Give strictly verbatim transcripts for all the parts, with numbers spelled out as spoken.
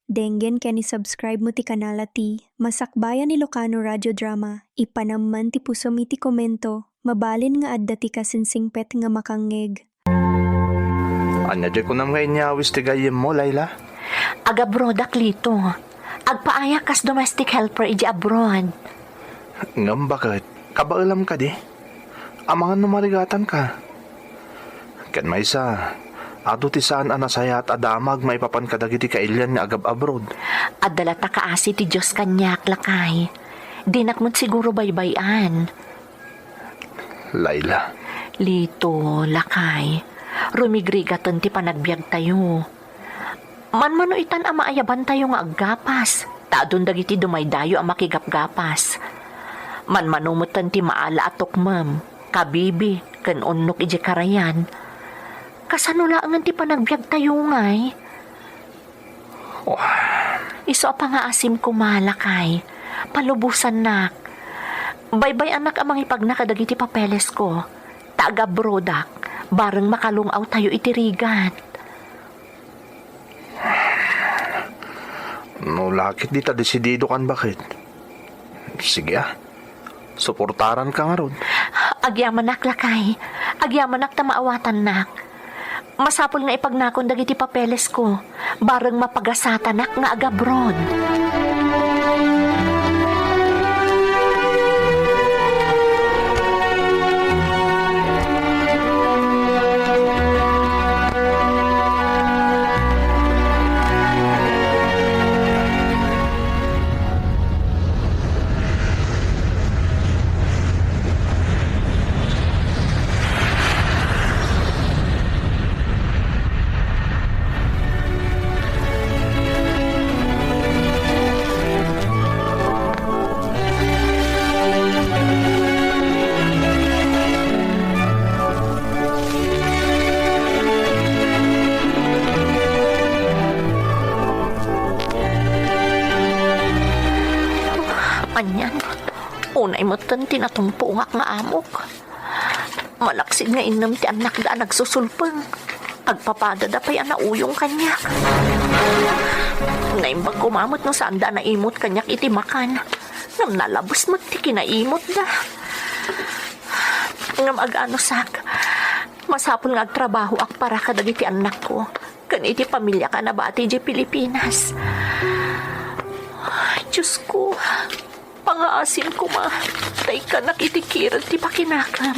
denggen ken i-subscribe mo ti kanal a ti Masakbayan Ilocano Radio Drama. Ipanam man ti pusom iti komento, mabalin nga adda ti kasinsingpet nga makangngeg. Ania diay kunam nga inyawis ti gayyemmo, Laila? Agabroadak, Lito. Agpaayak kas domestic helper idiay abroad. Ngem baket, kabaelam kadi? Amangan no marigatanka. Ken maysa, adu ti saan a nasayaat a damag maipapan kadagiti kailian nga agab-abroad. Adda latta kaasi ti Dios kaniak, lakay. Dinak met siguro baybay-an. Laila. Lito, lakay. Rumigrigaten ti panagbiagtayo. Manmano itan a maayabantayo nga aggapas, ta adun dagiti dumaydayo a makigapgapas. Manmano metten ti maala a tukmem, kabibi, ken unnok idiay karayan. Kasano laengen ti panagbiagtayo, ngay? Oh. Isu a pangaasim koma, lakay. Palubosannak. Baybay-anak a mangipagna kadagiti papelesko. Ta agabroadak, bareng makalung-awtayo iti rigat. No la ket dita desididokan, baket. Sige, a. Suportaranka ngarud. Agyamanak, lakay. Agyamanak ta maawatannak. Masapul nga ipagnakon dagiti papelesko. Bareng mapagasatanak nga agabroad. Anian, unay metten ti natumpongak nga amok. Malaksid nga innem ti annakda a nagsusulpeng. Agpapadada pay a nauyong kaniak. Naimbag koma met no saanda a naimut kaniak iti makan. Ngem nalabes met ti kinaimutda. Ngem aganusak, masapul nga agtrabahoak para kadagiti annakko ken iti pamiliak a nabati idiay Pilipinas. Diosko, pangaasim koma, ta ikkannak iti kired ti pakinakem.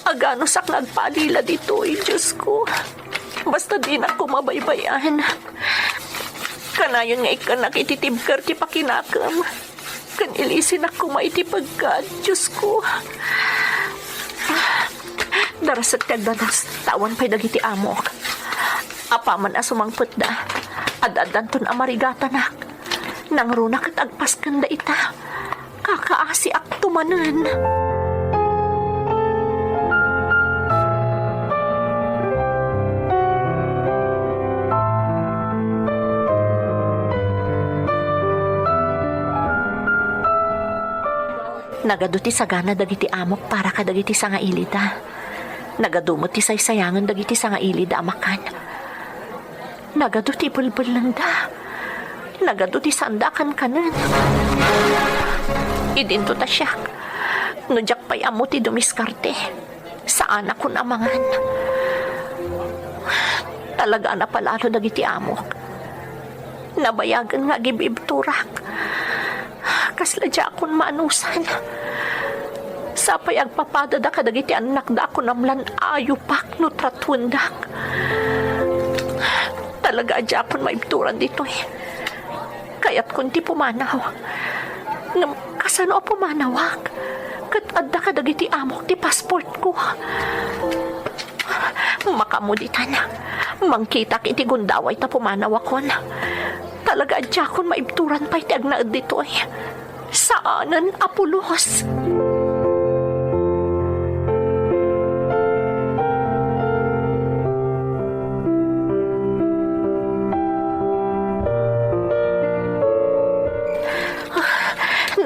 Aganusak nga agpalila ditoy, Diosko. Basta dinak koma baybay-an. Kanayon nga ikkannak iti tibker ti pakinakem. Ken ilisinak koma iti pegkad, Diosko. Darasek ti agdanas, ta awan pay dagiti amok. Apaman a sumangpetda, ad-addanton a marigatanak. Nangruna ket agpaskenda ita. Kakaasiakto manen. Nagadu ti sagana dagiti amok para kadagiti sangailida. Nagadu met ti saysayangen dagiti sangailida a makan. Nagadu ti belbellengda. Nagadu ti saanda a kankanen. Idinto ta siak, no diak pay ammo ti dumiskarte, saanakon a mangan. Talaga a napalalo dagiti amok. Nabayagen nga agibibturak. Kasla diakon maanusan. Sapay agpapadada kadagiti annakda a kunam lan ayopak no tratuendak. Talaga a diakon maibturan ditoy. Kayatkon ti pumanaw. Ngem kasano a pumanawak? Ket adda kadagiti amok ti passportko. Makaammo ditan. Mangkitak iti gundaway ta pumanawakon. Talaga a diakon maibturan pay ti agnaed ditoy. Saanen a pulos.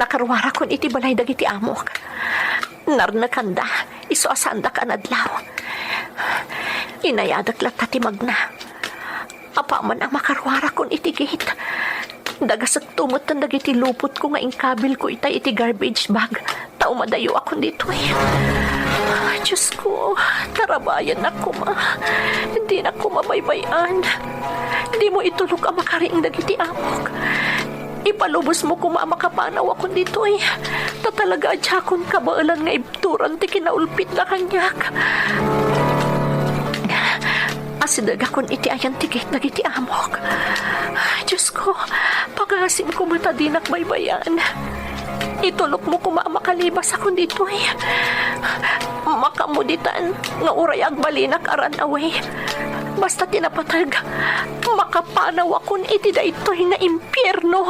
Nakaruarakon iti balay dagiti amok. Narnekanda, isu a saandak a nadlaw. Inayadek latta ti magna. Apaman a makaruarakon iti gate, dagasekto metten dagiti lupotko nga inkabilko itay iti garbage bag, ta umadayoakon ditoy. Diosko, tarabayannak koma. Dinak koma baybay-an. Dimo itulok a makariing dagiti amok. Ipalubosmo koma a makapanawakon ditoy. Ta talaga a diakon kabaelan nga ibturan ti kinaulpitda kaniak. Asidegakon iti ayan ti gate dagiti amok. Diosko, pangaasim koma ta dinak baybay-an. Itulokmo koma a makalibasakon ditoy. Makaammo ditan nga uray agbalinak a run away. Basta ti napateg, makapanawakon iti daytoy nga impierno.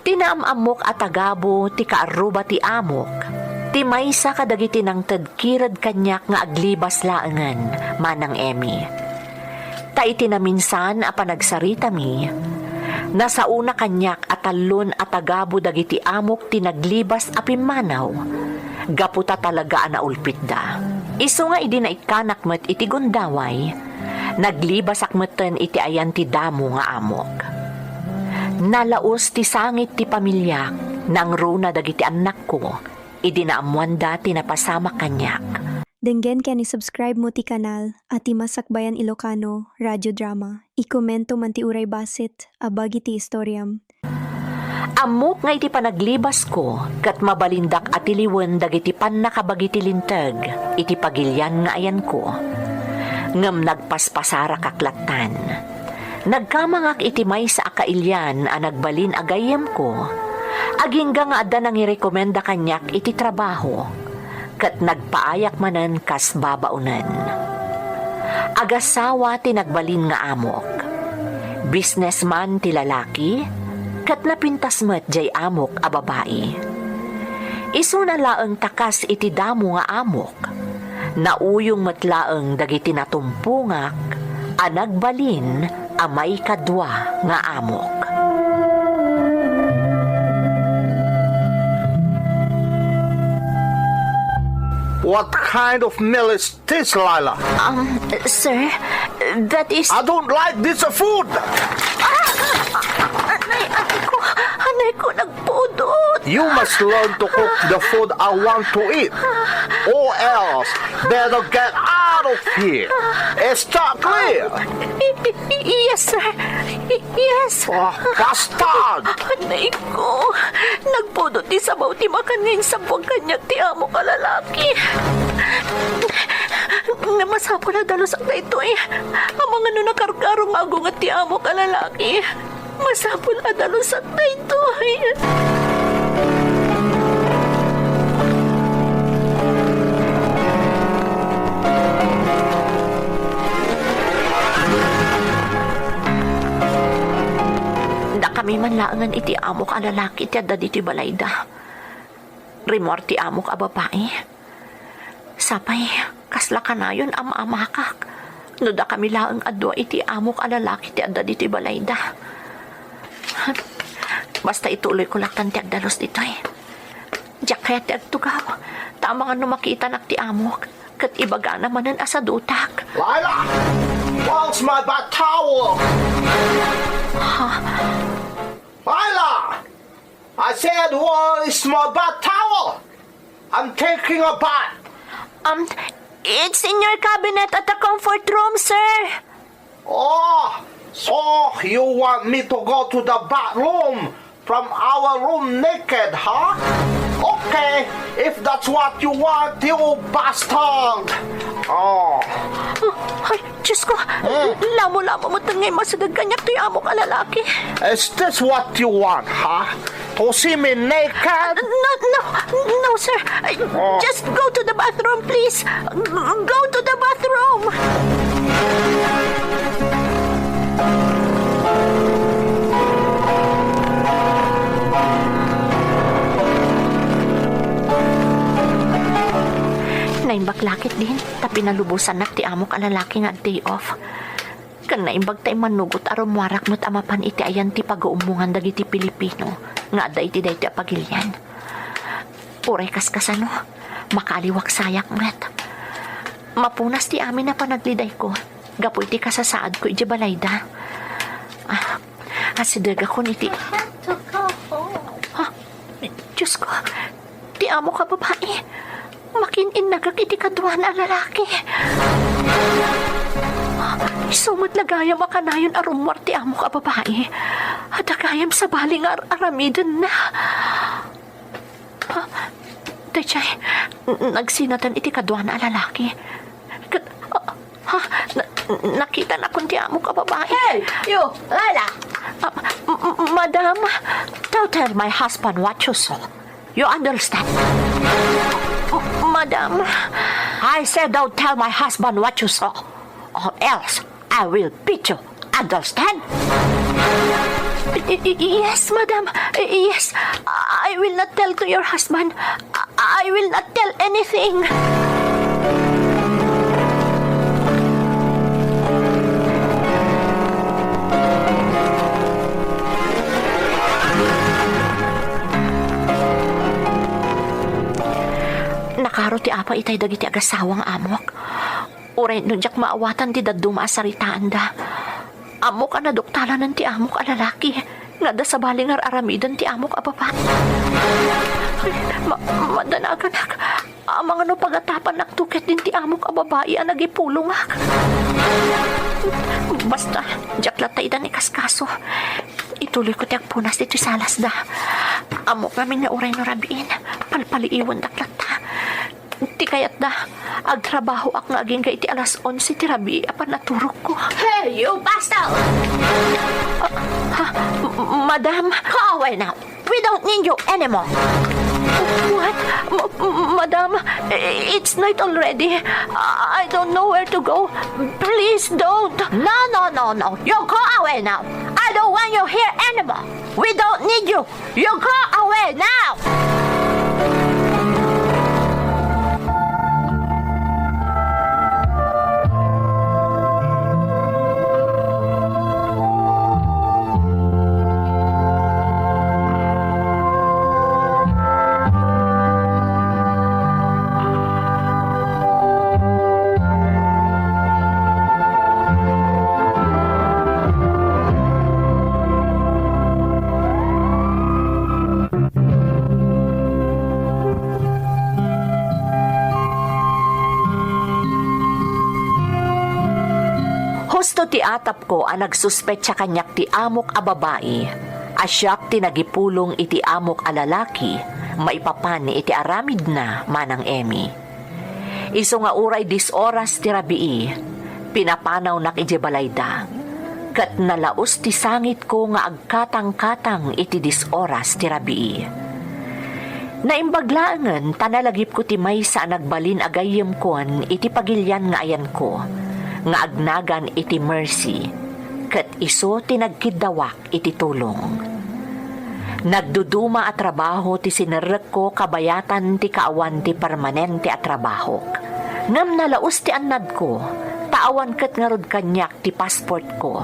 Ti naam-ammok a tagabu ti kaarruba ti amok, ti maysa kadagiti nangted kired kaniak nga aglibas laengen, Manang Emmy. Ta iti naminsan a panagsaritami, nasaona kaniak a tallon a tagabu dagiti amok ti naglibas a pimmanaw, gapu ta talaga a naulpitda. Isu nga idi naikkanak met iti gundaway, naglibasak metten iti ayan ti damo nga amok. Nalaus ti sangit ti pamiliak, nangruna dagiti annakko, idi naammoanda ti napasamak kaniak. Denggen ken i-subscribe mo ti kanal a ti Masakbayan Ilocano Radio Drama. I-commento man ti uray bassit a bagi ti istoriam. Ammok nga iti panaglibasko ket mabalindak a tiliwen dagiti pannakabagi ti linteg iti pagilian nga ayanko. Ngem nagpaspasarakak lattan. Nagkamangak iti maysa a kailian a nagbalin a gayyemko, agingga nga adda nangirekomenda kaniak iti trabaho, ket nagpaayak manen kas babaonen. Agasawa ti nagbalin nga amok. Businessman ti lalaki, ket napintas met jay amok a babai. Isuna laeng ta kas iti damo nga amok. Nauyong met laeng dagiti natumpongak a nagbalin a maikadua nga amok. What kind of meal is this, Lila? Um, sir, that is I don't like this food! Ah! Anay, anay ko, anay ko, nagpudot. You must learn to cook the food I want to eat. Or else, better get out of here. Is that clear? Y-, y-, yes, sir. Y-, yes. Ah, bastard! Anay ko, nagpudot ti sabaw ti makan nga insabwag kaniak ti amok a lalaki. Nga masapul a dalusak daytoy. Amangan no nakargaro nga agunget ti amok a lalaki. Masapul a dalusak daytoy. Dakami man laengen iti amok a lalaki ti adda ditoy balayda. Rimmuar ti amok a babai. Sapay, kasla kanayon a maamakak no dakami laeng a dua iti amok a lalaki ti adda ditoy balayda. Basta ituloyko lattan ti agdalus ditoy. Diak kayat ti agtugaw, ta amangan no makitanak ti amok, ket ibagana manen a sadutak. Lila! Where's my bath towel? Ha? Lila! I said, "Where is my bath towel? I'm taking a bath." Um, it's in your cabinet at the comfort room, sir. Oh, so you want me to go to the bathroom from our room naked, huh? Okay, if that's what you want, you bastard. Oh. Ay, Diyos ko! Hmm? Lamo-lamo mo nga imasideg kaniak ti amok a lalaki. Is this what you want, huh? To see me naked? No, no, no, sir. Oh. Just go to the bathroom, please. Go to the bathroom. Naimbag lakit din, ta pinalubosannak ti amok a lalaki nga ag-day off. Ken naimbag ta immanugot a rummuarak met a mapan iti ayan ti pagaummongan dagiti Pilipino nga adda iti daytoy a pagilian. Uray kaskasano, makaliwak sayak met. Mapunas ti amin a panaglidayko gapu iti kasasaadko idiay balayda. Ah, asidegakon iti... I have to go home. Ah, Diyos ko, ti amok a babai, makin-innagak iti kaduana a lalaki. Isu met la gayam a kanayon a rummuar ti amok a babai. Adda gayam sabali nga ar-aramidenna. Ah, daydiay, n-, nagsinatan iti kaduana a lalaki. Ket, ah, ha? Na-, nakitanakon ti amok a babai. Hey, you, Lila! Ah, m-, m-, madam, don't tell my husband what you saw. You understand? M-, madam. I said don't tell my husband what you saw, or else I will beat you. Understand? Y-, y-, yes, madam. Y-, yes, I will not tell to your husband. I, I will not tell anything. Nakaro ti apa itay dagiti agasawa nga amok. Uray no diak maawatan ti dadduma a saritaanda. Ammok a naduktalanen ti amok a lalaki nga adda sabali nga ar-aramiden ti amok a babai. Ay, ma-, madanaganak. Amangan no pagatapannakto ketdin ti amok a babai a nagipulongak. Basta, diak latta ida ni kaskaso. Ituloyko ti agpunas ditoy salasda. Ammok ngamin nga uray no rabiin, palpaliiwandak latta. Ti kayatda, agtrabahoak nga agingga iti alas onse ti rabii a pannaturogko. Hey, you bastard! Ah, ha? M-, madam? Go away now. We don't need you anymore. What? M-, m-, madam, i-, it's night already. I don't know where to go. Please don't. No, no, no, no. You go away now. I don't want you here anymore. We don't need you. You go away now! Husto ti atapko a nagsuspetsa kaniak ti amok a babai a siak ti nagipulong iti amok a lalaki maipapan iti aramidna, Manang Emmy. Isu nga uray dies oras ti rabii, pinapanawnak idiay balayda, ket nalaus ti sangitko nga agkatangkatang iti dies oras ti rabii. Naimbag laengen ta nalagipko ti maysa a nagbalin a gayyemkon iti pagilian nga ayanko, nga agnagan iti Mercy, ket isu ti nagkiddawak iti tulong. Nagduduma a trabaho ti sinerrekko kabayatan ti kaawan ti permanente a trabahok. Ngem nalaus ti annadko, ta awan ket ngarud kaniak ti passportko,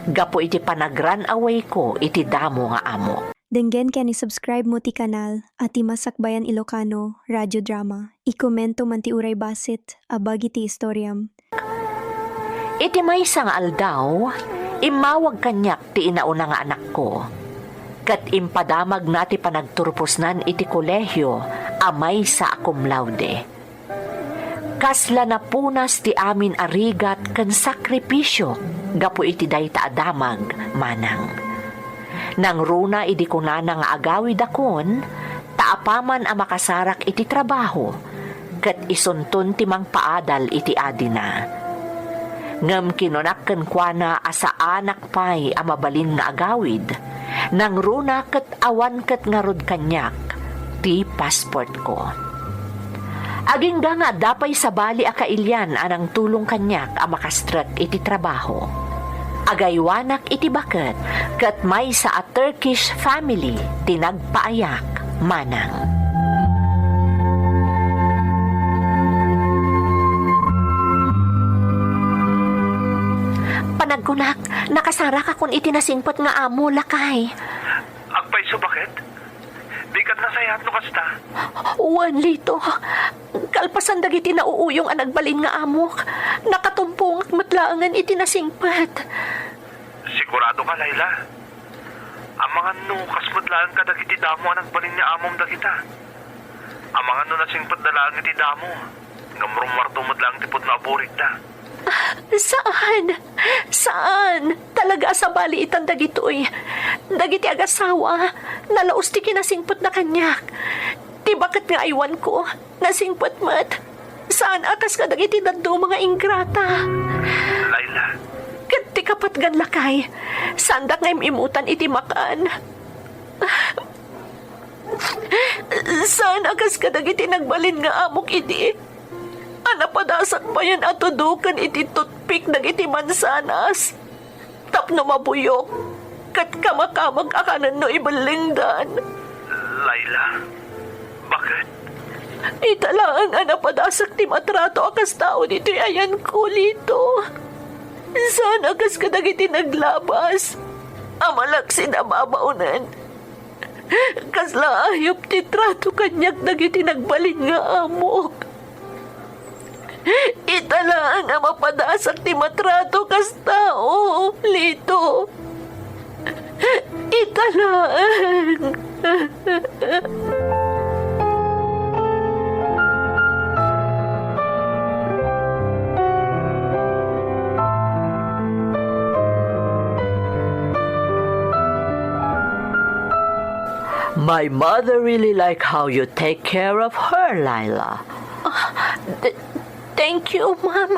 gapu iti panag-run awayko iti damo nga amok. Denggen ken i-subscribe mo ti kanal a ti Masakbayan Ilocano Radio Drama. I-commento man ti uray bassit a bagi ti istoriam. Iti maysa nga aldaw, immawag kaniak ti inauna nga anakko, ket impadamagna ti panagturposnan iti kolehio a maysa a cum laude. Kasla napunas ti amin a rigat ken sakripisio gapu iti dayta a damag, Manang. Nangruna idi kunana nga agawidakon, ta apaman a makasarak iti trabaho, ket isunton ti mangpaadal iti adina. Ngem kinunak kenkuana a saanak pay a mabalin nga agawid, Nangruna ket awan ket ngarud kaniak ti passportko. Agingga nga adda pay sabali a kailian a nangtulong kaniak a makastrek iti trabaho. Agaywanak iti baket ket maysa a Turkish family ti nagpaayak manang. Panagkunak, nakasarakakon iti nasingpet nga amo, lakay. Agpayso, baket? Dika nasayaat no kasta? Wen, Lito. Kalpasan dagiti nauuyong a nagbalin nga amok, nakatumpongak met laengen iti nasingpet. Sigurado ka, Laila? Amangan no kas met laeng kadagiti damo a nagbalin nga amom dagita? Amangan no nasingpetda laeng iti damo, ngem rummuarto met laeng ti pudno a burigda? Saan! Saan! Talaga a sabali itan dagitoy. Dagiti agasawa, nalaus ti kinasingpetda kaniak. Ti baket nga aywanko, nasingpet met. Saan a kas kadagiti dadduma nga ingrata. Laila. Ket ti kapatgan, lakay, saandak nga im-imutan iti makan. Saan a kas kadagiti nagbalin nga amok idi a napadasak payen a tudoken iti toothpick dagiti mansanas tapno mabuyok ket kamakamag a kanen no ibellengdan. Laila, baket? Ita laeng a napadasak ti matrato a kas tao ditoy ayanko, Lito. Saan a kas kadagiti naglabas a malaksid a babaonen. Kasla ayup ti trato kaniak dagiti nagbalin nga amok. Ita laeng a mapadasak ti matrato kas tao, Lito. Ita laeng. My mother really like how you take care of her, Laila. Ah, th- thank you, Ma'am.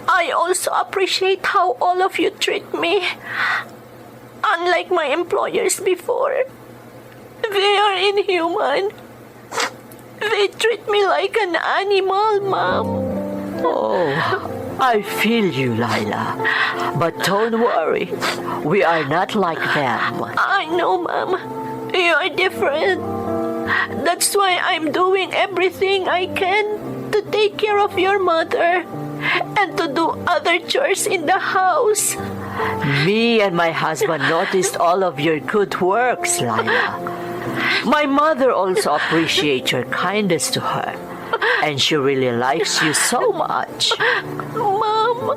I also appreciate how all of you treat me. Unlike my employers before, they are inhuman. They treat me like an animal, Ma'am. Oh, I feel you, Laila. But don't worry, we are not like them. I know, Ma'am. You're different. That's why I'm doing everything I can to take care of your mother and to do other chores in the house. Me and my husband noticed all of your good works, Laila. My mother also appreciates your kindness to her, and she really likes you so much. Mom.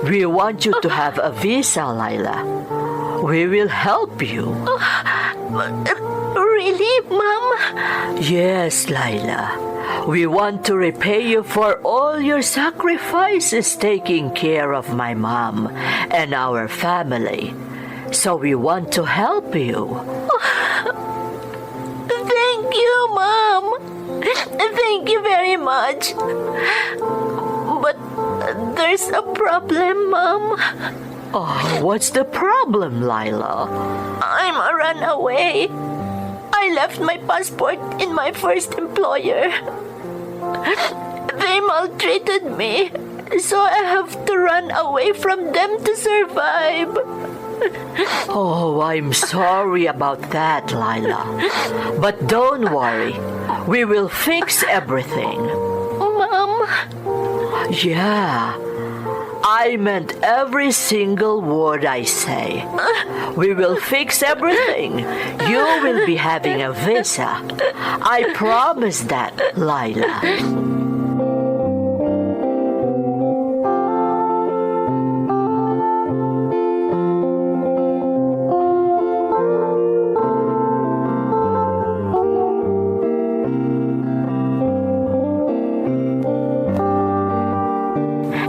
We want you to have a visa, Laila. We will help you. Really, Mom? Yes, Laila. We want to repay you for all your sacrifices taking care of my mom and our family. So we want to help you. Thank you, Mom. Thank you very much. But there's a problem, Mom. Oh, what's the problem, Laila? I'm a runaway. I left my passport in my first employer. They maltreated me, so I have to run away from them to survive. Oh, I'm sorry about that, Laila. But don't worry. We will fix everything. Mom. Yeah. I meant every single word I say. We will fix everything. You will be having a visa. I promise that, Laila.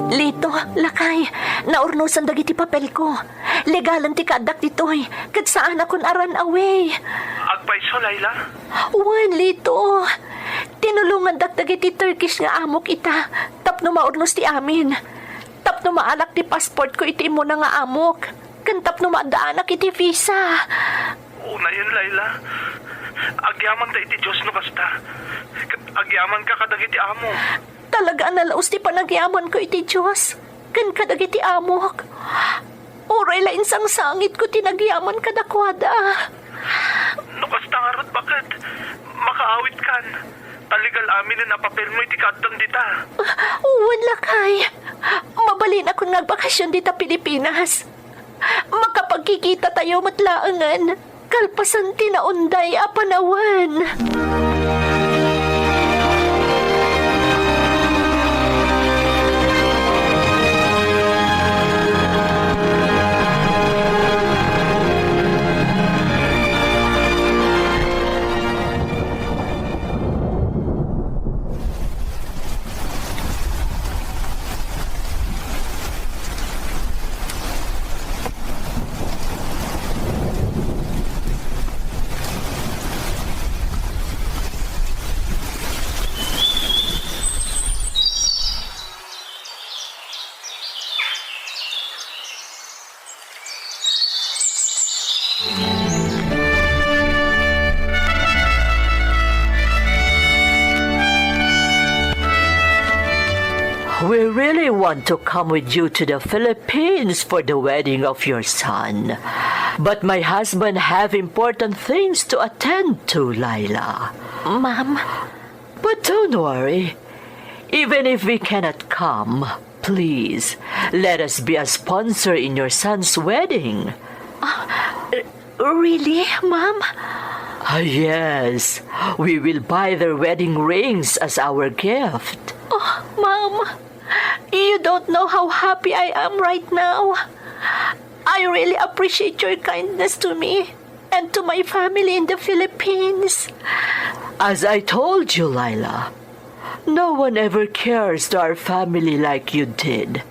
Lito, lakay, naurnosan dagiti papelko. Legalen ti kaaddak ditoy, ket saanakon a run away. Agpayso, Laila? Wen, Lito. Tinulongandak dagiti Turkish nga amok ita tapno maurnos ti amin. Tapno maalak ti passportko iti immuna nga amok. ken tapno maaddaanak iti visa. Unayen, Laila. Agyamanta iti Dios no kasta. Ket agyamanka kadagiti amo. Talaga a nalaus ti panagyamanko iti Dios ken kadagiti amok. Uray la insangsangitko ti nagyaman kadakuada. No kasta ngarud, baket makaawitkan. Ta legal aminen a papelmo iti kaaddan dita. Wen, lakay. Mabalinakon nga agbakasyon dita Pilipinas. Makapagkikitatayo met laengen kalpasan ti naunday a panawen. We really want to come with you to the Philippines for the wedding of your son. But my husband have important things to attend to, Laila. Ma'am. But don't worry. Even if we cannot come, please, let us be a sponsor in your son's wedding. Ah, really, ma'am? Ah, yes. We will buy their wedding rings as our gift. Oh, ma'am, you don't know how happy I am right now. I really appreciate your kindness to me and to my family in the Philippines. As I told you, Laila, no one ever cares to our family like you did,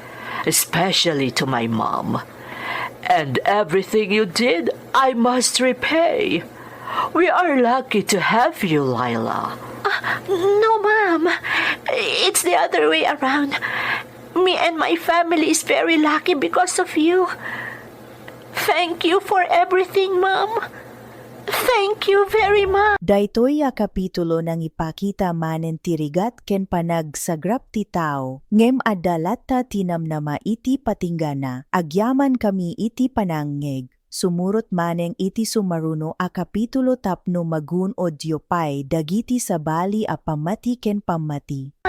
especially to my mom. And everything you did, I must repay. We are lucky to have you, Laila. Ah, no, ma'am. It's the other way around. Me and my family is very lucky because of you. Thank you for everything, ma'am. Thank you very much. Daytoy a kapitulo nangipakita manen ti rigat ken panagsagrap ti tao, ngem adda latta ti namnama iti patinggana. Agyamankami iti panangngeg. Sumurot manen iti sumaruno a kapitulo tapno magun-odyo pay dagiti sabali a pammati ken pammati.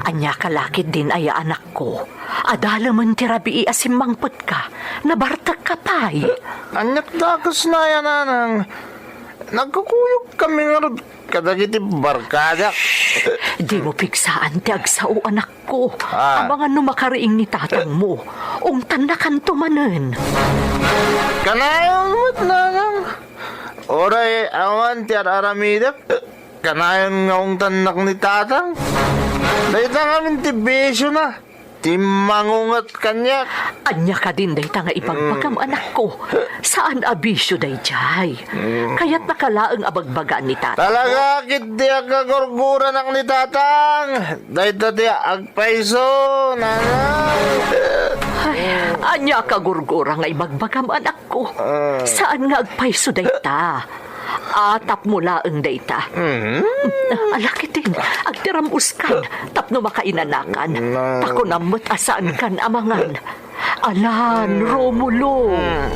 Ania ka la ketdin aya, anakko? Adalemen ti rabii a simmangpetka. Nabartekka pay. Aniak dakesna aya, nanang? Nagkukuyokkami ngarud kadagiti barkadak. Dimo pigsaan ti agsao, anakko. Ah. Amangan no makariing ni tatangmo. Ungtannakanto manen. Kanayon met, nanang. Uray awan ti ar-aramidek, kanayon nga ungtannak ni tatang. Dayta ngamin ti bisiona, ti mangunget kaniak. Ania kadin dayta nga ibagbagam, mm, anakko? Saan a bisio daydiay. Mm. Kayatnaka laeng a bagbagaan ni tatang. Talaga, ket diak a gurguranak ni tatang. Dayta ti agpayso, nanang. Ay, ania ka gurgura nga ibagbagam, anakko? Ah. Saan nga agpayso dayta? Atapmo laeng dayta. Mhm. Ala ketdin, agtiram uskan tapno makainanakan. Na- Ta kunam met a saankan a mangan. Alan, hmm, Romulo. Hmm.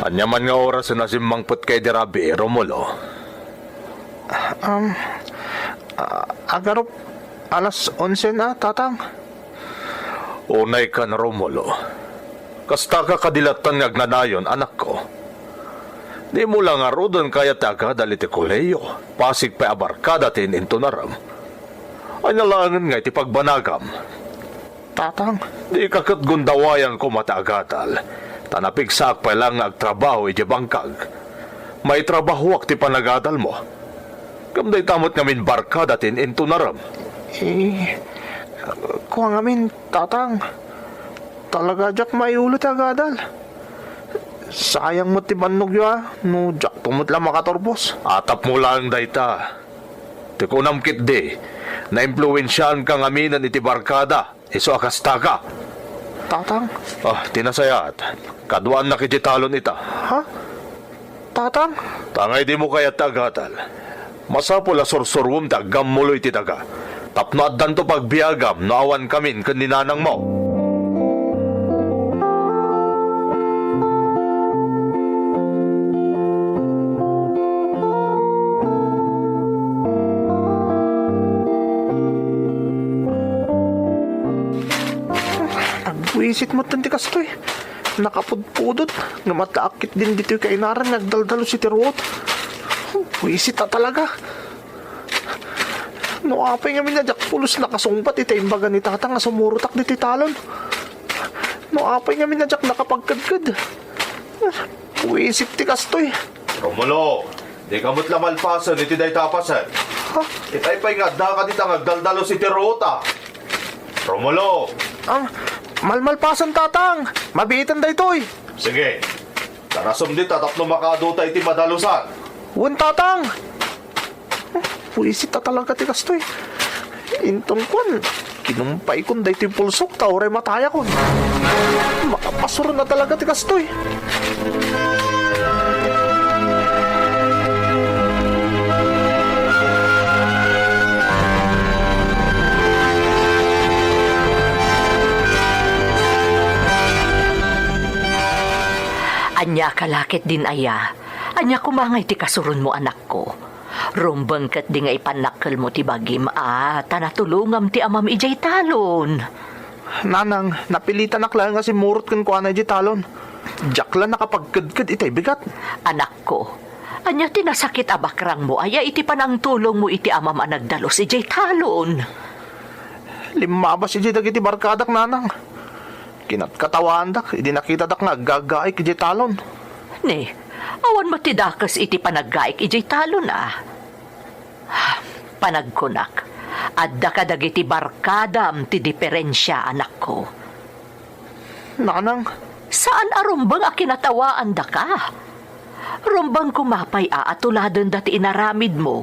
Ania man nga oras a simmangpetka idi rabii, Romulo? Um, ah, agarup alas onse na, Tatang. Unaykan, Romulo. Kastaka kadi lattan nga agnanayon, anakko. Dimo la ngaruden kayat ti agadal iti kolehiyo, pasig pay a barkada ti in-intunarem. Ania laengen nga iti pagbanagam? Tatang. Dika ket gundawayan koma ti agadal, ta napigsaak pay laeng nga agtrabaho idiay bangkag. Maitrabahoak ti panagadalmo. Ngem dayta met ngamin barkada ti in-intunarem. Eh, kua ngamin, Tatang. Talaga diak maiulo ti agadal. Sayang met ti bannogyo, a, no diakto met la makaturpos. A, tapno laeng dayta. Ti kunam ketdi, naimpluensiaanka ngaminen iti barkada, isu a kastaka. Tatang? A, ti nasayaat, kaduaannak idiay talon ita. Ha? Tatang? Tangay dimo kayat ti agadal. Masapul a sursuruem ti aggammulo iti daga, tapno addanto pagbiagam no awankamin ken ni nanangmo. Nagbuisit met ti kastoy. Nakapudpudot, ngem adda ketdin ditoy kainaran nga agdaldalus iti ruot. Buisit a talaga. No apay ngamin a diak pulos nakasungbat iti imbaga ni Tatang a sumurotak ditoy talon. No apay ngamin a diak nakapagkedked. Buisit ti kastoy. Romulo, dika met la malpasen iti dayta a pasen. Ha? Itay pay nga addaka dita nga agdaldalus iti ruota. Romulo! Ah, malmalpasen, Tatang! Mabiiten daytoy! Sige, tarasem dita tapno makaadota iti madalusan. Wen, Tatang! Buisit a talaga ti kastoy. Inton kuan, kinumpaykon daytoy pulsok ta uray matayakon. Makapasuron a talaga ti kastoy. Ania ka la ketdin aya? Ania koma ngay ti kasuronmo, anakko? Rumbeng ketdi nga ipannakkelmo ti bagim a ta natulongam ti amam idiay talon. Nanang, napilitanak laeng a simmurot kenkuana idiay talon. Diak la nakapagkedked itay bigat. Anakko, ania ti nasakit a bakrangmo aya iti panangtulongmo iti amam a nagdalus idiay talon? Limmabas idiay dagiti barkadak, Nanang. Kinatkatawaandak idi nakitadak nga aggagaik idiay talon. Ne, awan met ti dakes iti panaggaik idiay talon a. Panagkunak, adda kadagiti barkadam ti diferensia, anakko. Nanang. Saan a rumbeng a kinatawaandaka. Rumbeng koma pay a, a tuladenda ti inaramidmo.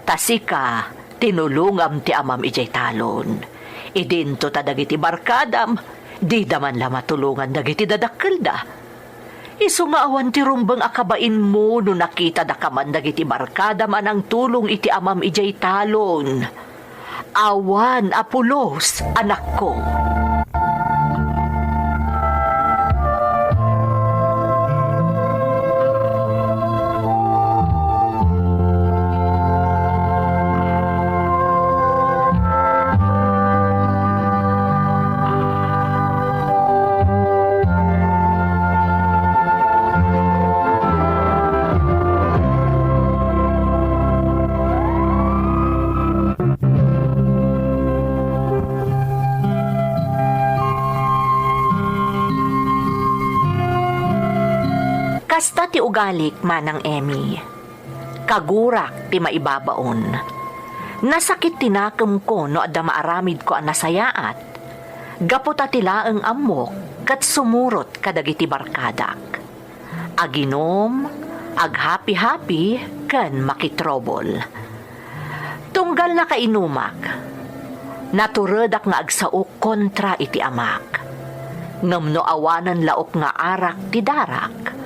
Ta sika, tinulongam ti amam idiay talon. Idinto ta dagiti barkadam, dida man la matulongan dagiti dadakkelda. Isu nga awan ti rumbeng a kabainmo no nakitada ka man dagiti barkadam a nangtulong iti amam idiay talon. Awan a pulos, anakko. Kasta ti ugalik, Manang Emmy. Kagurak ti maibabaon. Nasakit ti nakemko no adda maaramidko a nasayaat, gapu ta ti laeng ammok ket sumurot kadagiti barkadak. Aginum, aghapi-hapi, ken makitrobol. Tunggal nakainumak, naturedak nga agsaok kontra iti amak. Ngem no awanen laok nga arak ti darak,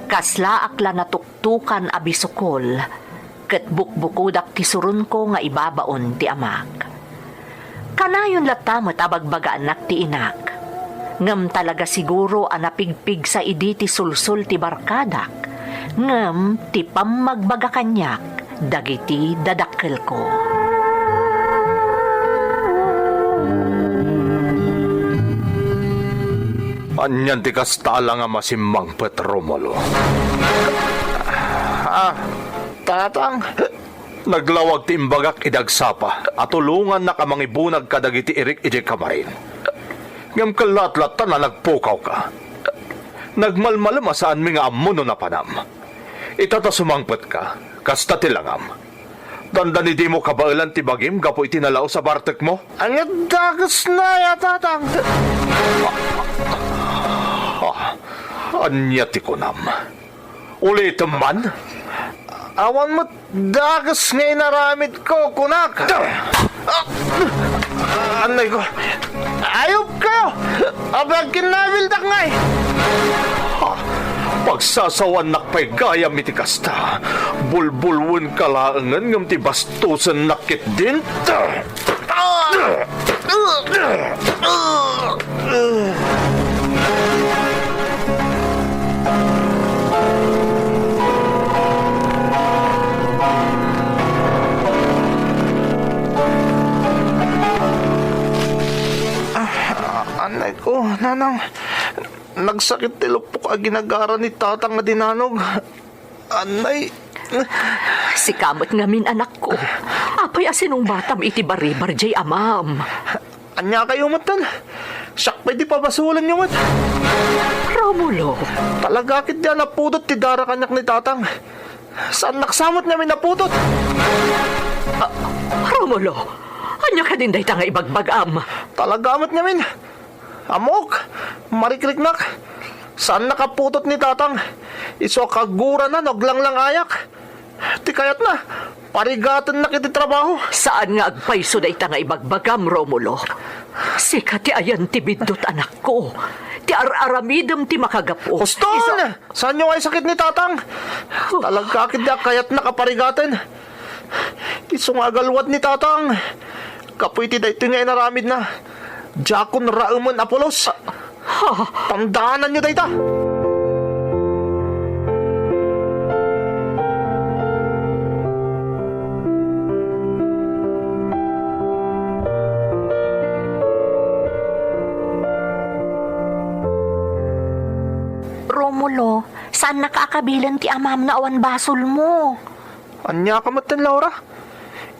kaslaak la natuktukan a bisukol, ket bukbukodak ti suronko nga ibabaon ti amak. Kanayon latta met a bagbagaanak ti inak. Ngem talaga siguro a napigpigsa idi ti sulsol ti barkadak, ngem ti pammagbaga kaniak dagiti dadakkelko. Anian ti kasta a langam a simmangpet, Romulo? Ah, Tatang. Naglawag ti imbagak idi agsapa a tulongannak a mangibunag kadagiti irik idiay kamarin. Ngem kellaat latta a nagpukawka. Nagmalmalem a saanmi nga ammo no napanam. Ita ta sumangpetka, kasta ti langam. Dandani dimo kabaelan ti bagim gapu iti nalaus a bartekmo? Ania dakesna aya, Tatang? Ah, Ania ti kunam? Ulitem man? Awan met dakes nga inaramidko, kunak. Annay ko. Ayop kayo! Apay agkinnabildak ngay? Pagsasawannak pay gayam iti kasta. Bulbulwenka laengen ngem ti bastosennak ketdin. Ah, anay ko, nanang, nagsakit ti luppok a ginagara ni tatang a dinanog. Anay. Sika met ngamin, anakko. Apay a sinungbatam iti baribar jay amam? Ania kayo met, tan? Siak pay ti pabasolanyo met. Romulo. Talaga ket di a napudot ti dara kaniak ni tatang. Saannak sa met ngamin napudot? Ah, Romulo, ania kadin dayta nga ibagbagam? Talaga met ngamin. Ammok, marikriknak. Saannak a putot ni tatang. Isu a kagurana no aglanglangayak. Ti kayatna, parigatennak iti trabaho. Saan nga agpayso dayta nga ibagbagam, Romulo. Sika ti ayan ti biddut, anakko. Ti ar-aramidem ti makagapu. Huston! Isu- Saanyo nga isakit ni tatang? Talaga ket di a kayatnak a parigaten. Isu nga agalwad ni tatang. Gapu iti daytoy nga inaramidna, diakon raemen a pulos. Ha? Tandaananyo dayta. Romulo, saannaka a kabilen ti amam no awan basolmo. Ania ka metten, Laura?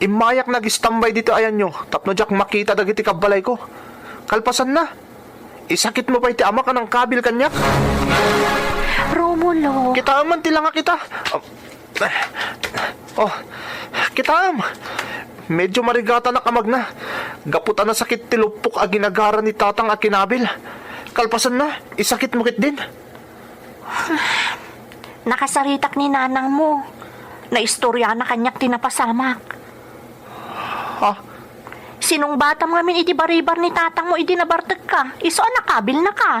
Immayak nagistambay ditoy ayanyo tapno diak makita dagiti kabbalayko. Kalpasanna, isakitmo pay ti amak a nangkabil kaniak. Romulo. Kitaem man ti langak ita. Oh, kitaem. Medyo marigatanak a magna. Gapu ta nasakit ti luppok a ginagara ni tatang a kinabil. Kalpasanna, isakitmo ketdin. Nakasaritak ni nanangmo. Naistoriana kaniak ti napasamak. Ha? Sinungbatam ngamin iti baribar ni tatangmo idi nabartekka. Isu a nakabilnaka.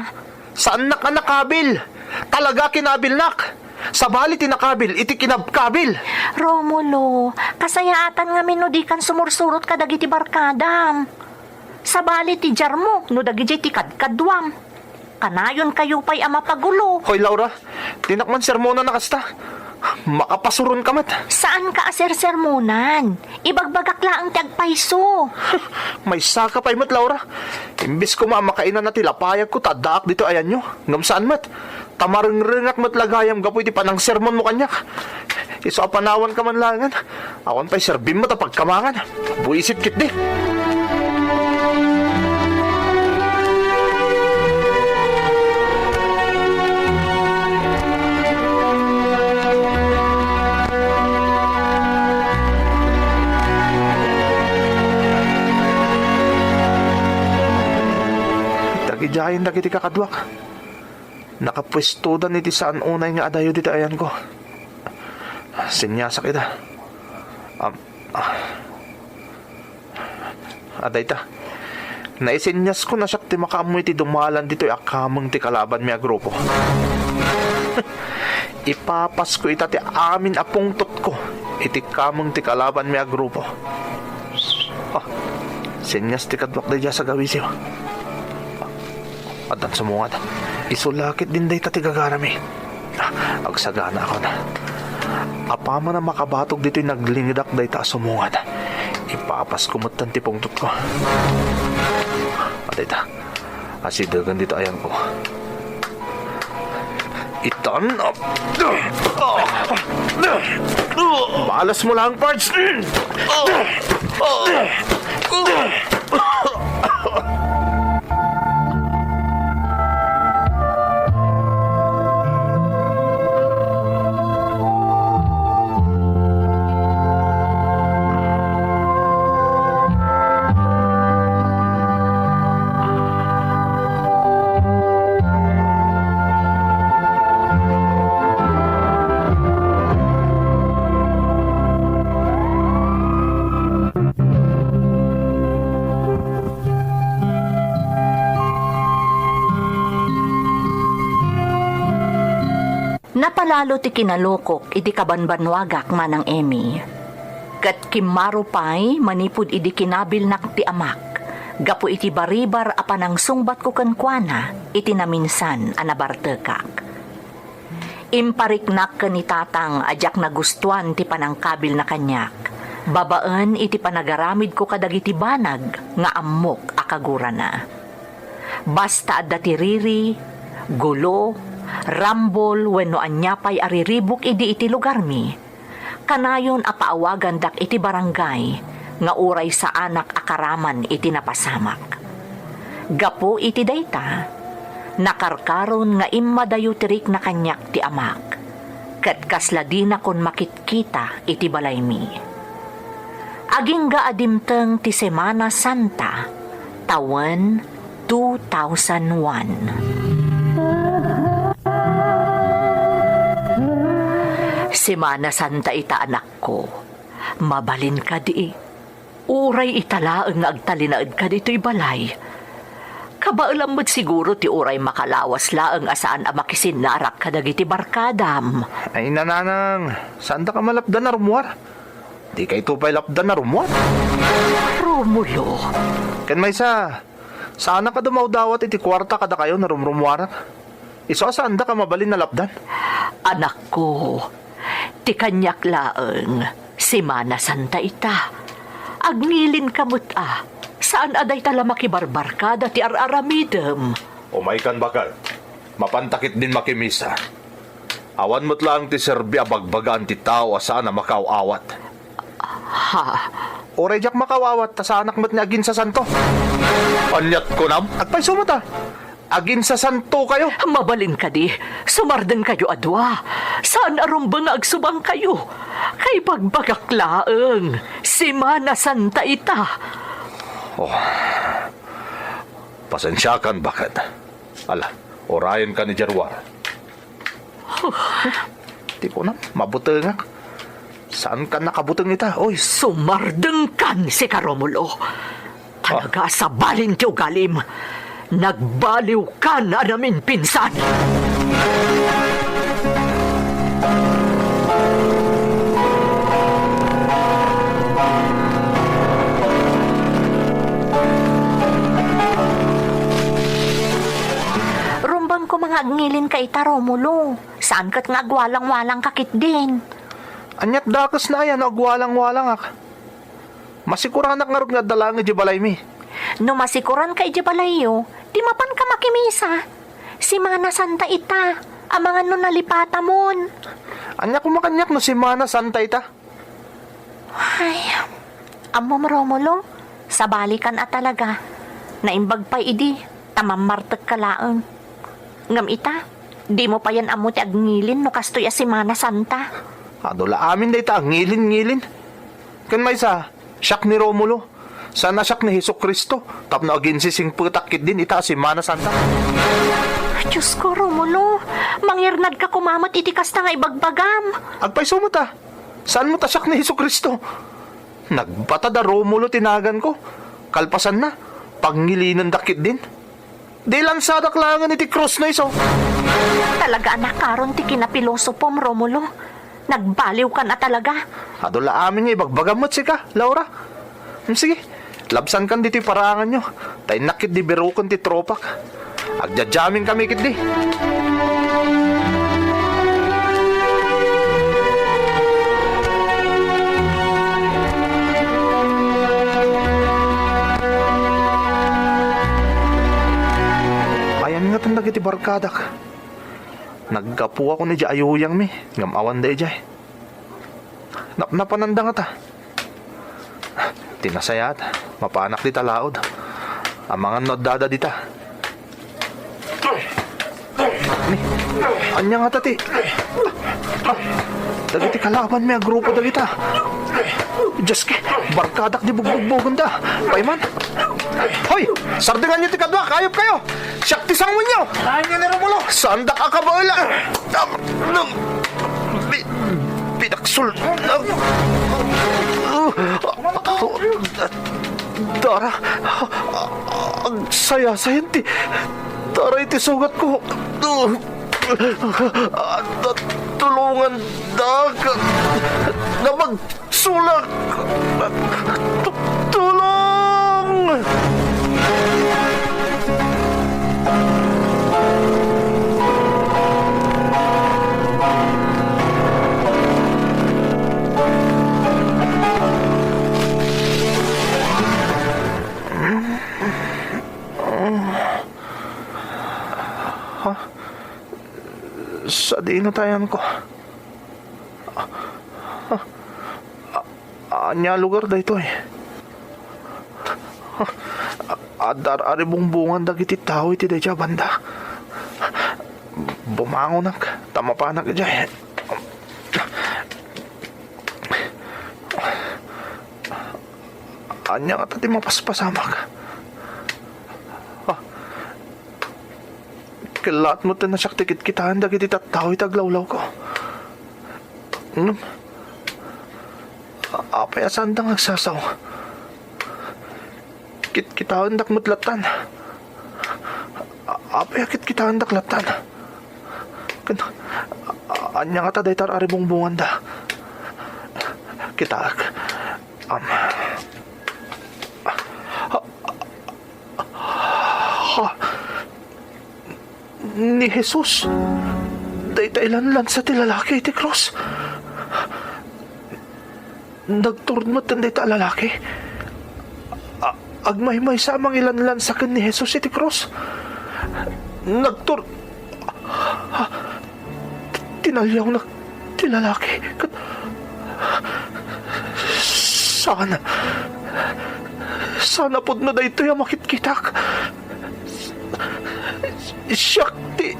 Saannak a nakabil. Talaga kinabilnak. Sabali ti nakabil iti kinabkabil. Romulo, kasayaatan ngamin no dikan sumursurot kadagiti barkadam. Sabali ti diarmo no dagidiay ti kadkaduam. Kanayonkayo pay a mapagulo. Hoy, Laura, dinak man sermonan a kasta. Makapasuronka met. Saanka a sersermonan. Ibagbagak laeng ti agpayso. Maysaka pay met, Laura. Imbes koma a makainana ti lapayagko ta addaak ditoy ayanyo. Ngem saan met. Ta marengrengak met la gayam gapu iti panangsermonmo kaniak. Isu a panawanka man laengen. Awan pay serbim met a pagkamangan. Buisit ketdi. Dagidiayen dagiti kakaduak. Nakapuestodan iti saan unay nga adayo ditoy ayanko. Seniasak ida. Am-, ah. Adayta. Naiseniasko a siak ti makaammo iti dumalan ditoy a kameng ti kalabanmi a grupo. Ipapasko ita ti amin a pungtotko iti kameng ti kalabanmi a grupo. Ah, senias ti kaduak daydiay a sagawisiw. Addan sumungad. Isu la ketdin dayta ti gagarami. Ah, agsaganaakon. Apaman a makabatog ditoy naglingedak dayta a sumungad, ipapasko metten ti pungtotko. Adayta. Asidegen ditoy ayanko. Itan. Balasmo lang, Pards. Napalalo ti kinalukok iti kabanbanuagak, Manang Emmy. Ket kimmaro pay manipud idi kinabilnak ti amak gapu iti baribar a panangsungbatko kenkuana iti naminsan a nabartekak. Impariknak ken ni Tatang a diak nagustuan ti panangkabilna kaniak, babaen iti panagaramidko kadagiti banag nga ammok a kagurana. Basta adda ti riri, gulo, rambol wenno ania pay a riribuk idi iti lugarmi, kanayon a paawagandak iti barangay nga uray saanak a karaman iti napasamak. Gapu iti dayta, nakarkaron nga immadayo ti rikna kaniak ti amak, ket kasla dinakon makitkita iti balaymi. Agingga a dimteng ti Semana Santa, tawen two thousand one. Semana Santa ita, anakko. Mabalin kadi. Uray ita laeng nga agtalinaedka ditoy balay. Kabaelam met siguro ti uray makalawas laeng a saan a makisinnarak kadagiti barkadam. Ay, nanang, saandaka malapdan a rummuar? Dikayto pay lapdan a rummuar. Romulo. Ken maysa, saanak a dumawdawat iti kuarta kadakayo no rumrummuarak. Isu a saandaka mabalin a lapdan. Anakko, ti kaniak laeng, Semana Santa ita. Agngilin ka met a, saan a dayta la makibarbarkada ti ar-aramidem. Umaykan, baket. Mapanta ketdin makimisa. Awan met laeng ti serbi a bagbagaan ti tao a saan a makaaw-awat. Ha? Uray diak makaaw-awat ta saanak met ni aginsasanto. Aniat kunam? Agpayso met a. Aginsasantokayo. Mabalin kadi, sumardengkayo a dua. Saan a rumbeng nga agsubangkayo. Kaibagbagak laeng, Semana Santa ita. Oh. Pasensiakan, baket. Ala, urayenkan idiay ruar. Ti kunam, mabutengak. Saankan a kabuteng ita, oy. Sumardengkan, sika, Romulo. Talaga a sabalin ti ugalim. Nagbaliwkan a naminpinsan. Rumbeng koma nga agngilin ka ita, Romulo. Saan ket nga agwalang-walang ka ketdin. Aniat dakesna aya no agwalang-walangak? Masikuranak ngarud nga adda laeng idiay balaymi. No masikuran ka idiay balayyo, di mapan ka makimisa. Semana Santa ita, amangan no nalipatamon. Ania koma kaniak no Semana Santa ita? Ay, ammom, Romulo, sabalikan a talaga. Naimbag pay idi, ta mammartek ka laeng. Ngem ita, dimo payen ammo ti agngilin no kastoy a Semana Santa. Adu la amin dayta a ngilin-ngilin. Ken maysa, siak ni Romulo. Saan a siak ni Jesu-Cristo tapno aginsisingpetak ketdin ita a Semana Santa. Diosko, Romulo, mangirnad ka koma met iti kasta nga ibagbagam. Agpayso met a. Saan met a siak ni Jesu-Cristo? Nagbatad a Romulo ti naganko. Kalpasanna, pangngilinen da ketdin. Di lansadak laengen iti krus no isu. Talaga a nakaron ti kinapilosopom, Romulo. Nagbaliwkan a talaga. Adu la amin nga ibagbagam met sika, Laura. Hmm, sige, labsankan ditoy paraanganyo. Ta innak ketdi biroken ti tropak. Agjajamming kami ketdi. Ayan ngaten dagiti barkadak. Naggapuakon idiay ayuyangmi, ngem awanda idiay. Napnapananda ngata. Ti nasayaat, mapanak dita laod. Amangan no addada dita. Ni, ania ngata ti? Ah, dagiti kalabanmi a grupo dagita. Dioske, barkadak di bugbugbugenda. Payman. Hoy, sardenganyo ti kadua, kayupkayo. Siak ti sanguenyo. Saan nga ni Romulo? Saandak a kabaela. Pi-, pinaksul. Dara, agsayasayan ti dara iti sugatko. Ah, tulungandak. Nabagsulak. Tu-, tulong! Ha? Sadino ti ayanko? Ania a lugar daytoy? Adda ar-aribungbungan dagiti tao iti daydiay a banda. Bumangonak, ta mapanak idiay. Ania ngata ti mapaspasamak? Ah, kellaat met ti siak ti kitkitaen dagiti tattao iti aglawlawko. Ngem, a-, apay a saanda nga agsasao? Kitkitaendak met lattan. A-, apay a kitkitaendak lattan? Ken, a-, ania ngata dayta ar-aribungbunganda? Kitaek. Am. Ha? Ni Jesus, dayta ilanlansa ti lalaki iti krus. Nagturod met dayta a lalaki. A-, agmaymaysa a mangilanlansa ken ni Jesus iti krus. Nagtur-, Tinaliawnak ti lalaki ket saan, saan a pudno daytoy a makitkitak. Siak ti,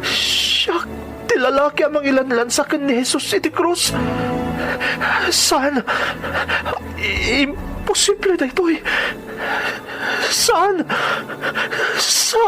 siak ti lalaki a mangilanlansa ken ni Jesus iti krus. Saan, imposible daytoy. Saan, saan.